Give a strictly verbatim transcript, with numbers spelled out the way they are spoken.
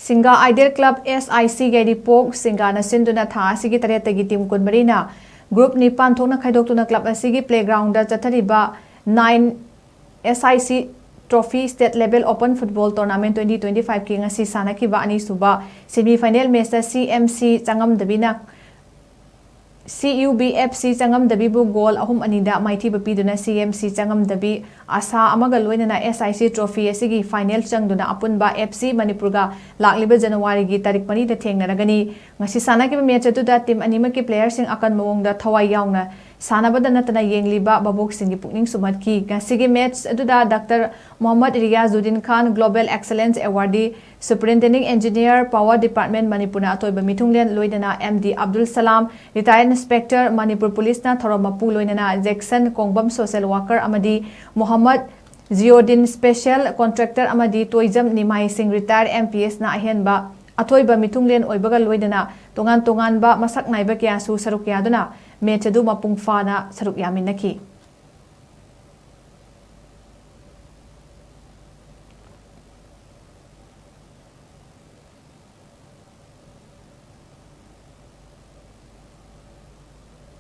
ꯁꯤꯡꯒꯥ Ideal Club S I C ꯒꯤ ꯔꯤꯄꯣꯛ ꯁꯤꯡꯒꯥꯅ ꯁꯤꯟꯗꯨꯅ ꯊꯥ ꯑꯁꯤꯒꯤ ꯇꯔꯦꯠꯇꯒꯤ team ꯀꯨꯟꯃꯔꯤꯅ group ꯅꯤꯄꯥꯟ ꯊꯣꯛꯅ ꯈꯥꯏꯗꯣꯛꯇꯨꯅ club ꯑꯁꯤꯒꯤ playground ꯗ ꯆꯠꯊꯔꯤꯕ nine S I C Trophy State Level Open Football Tournament twenty twenty-five ꯀꯤ ꯉꯁꯤ ꯁꯥꯟꯅꯈꯤꯕ ꯑꯅꯤꯁꯨꯕ semi final match ꯇ C M C ꯆꯪꯉꯝꯗꯕꯤꯅ C U B F C ꯆꯪꯉꯝꯗꯕꯤꯕꯨ goal ꯑꯍꯨꯝ ꯑꯅꯤꯗ ꯃꯥꯏꯊꯤꯕ ꯄꯤꯗꯨꯅ C M C ꯆꯪꯉꯝꯗꯕꯤ ꯑꯁꯥ ꯑꯃꯒ ꯂꯣꯏꯅꯅ S I C trophy ꯑꯁꯤꯒꯤ final ꯆꯪꯗꯨꯅ ꯑꯄꯨꯟꯕ F C ꯃꯅꯤꯄꯨꯔꯒ ꯂꯥꯛꯂꯤꯕ ꯖꯅꯋꯥꯔꯤꯒꯤ ꯇꯥꯔꯤꯛ ꯃꯔꯤꯗ ꯊꯦꯡꯅꯔꯒꯅꯤ꯫ ꯉꯁꯤ ꯁꯥꯟꯅꯈꯤꯕ match ꯑꯗꯨꯗ team ꯑꯅꯤꯃꯛꯀꯤ player ꯁꯤꯡ ꯑꯀꯟ ꯃꯑꯣꯡꯗ ꯊꯋꯥꯏ ꯌꯥꯎꯅ ꯁꯥꯟꯅꯕꯗ ꯅꯠꯇꯅ ꯌꯦꯡꯂꯤꯕ ꯚꯥꯕꯣꯛꯁꯤꯡꯒꯤ ꯄꯨꯛꯅꯤꯡ ꯁꯨꯝꯍꯠꯈꯤ꯫ ꯉꯁꯤꯒꯤ match ꯑꯗꯨꯗ Doctor ꯃꯣꯍꯝꯃꯗ ꯔꯤꯌꯥꯖꯨꯗꯤꯟ ꯈꯥꯟ Global Excellence Awardee, Superintending Engineer, Power Department, ꯃꯅꯤꯄꯨꯔꯅ ꯑꯊꯣꯏꯕ ꯃꯤꯊꯨꯡꯂꯦꯟ ꯂꯣꯏꯅꯅ M D ꯑꯕꯗꯨꯜ ꯁꯂꯥꯝ, Retired Inspector, ꯃꯅꯤꯄꯨꯔ ꯄꯨꯂꯤꯁꯅ ꯊꯧꯔꯝ ꯃꯄꯨ ꯂꯣꯏꯅꯅ ꯖꯦꯛꯁꯟ ꯀꯣꯡꯕꯝ Social Worker ꯑꯃꯗꯤ ꯃꯣꯍꯝꯃꯗ ꯖꯤꯌꯣꯗꯤꯟ Special Contractor ꯑꯃꯗꯤ ꯇꯣꯏꯖꯝ ꯅꯤꯃꯥꯏ ꯁꯤꯡ Retired M P S ꯅ ꯑꯍꯦꯟꯕ ꯑꯊꯣꯏꯕ ꯃꯤꯊꯨꯡꯂꯦꯟ ꯑꯣꯏꯕꯒ ꯂꯣꯏꯅꯅ ꯇꯣꯉꯥꯟ ꯇꯣꯉꯥꯟꯕ ꯃꯁꯛ ꯅꯥꯏꯕ ꯀꯌꯥꯁꯨ ꯁꯔꯨꯛ ꯌꯥꯗꯨꯅ match ꯑꯗꯨ ꯃꯄꯨꯡ ꯐꯥꯅ ꯁꯔꯨꯛ ꯌꯥꯃꯤꯟꯅꯈꯤ꯫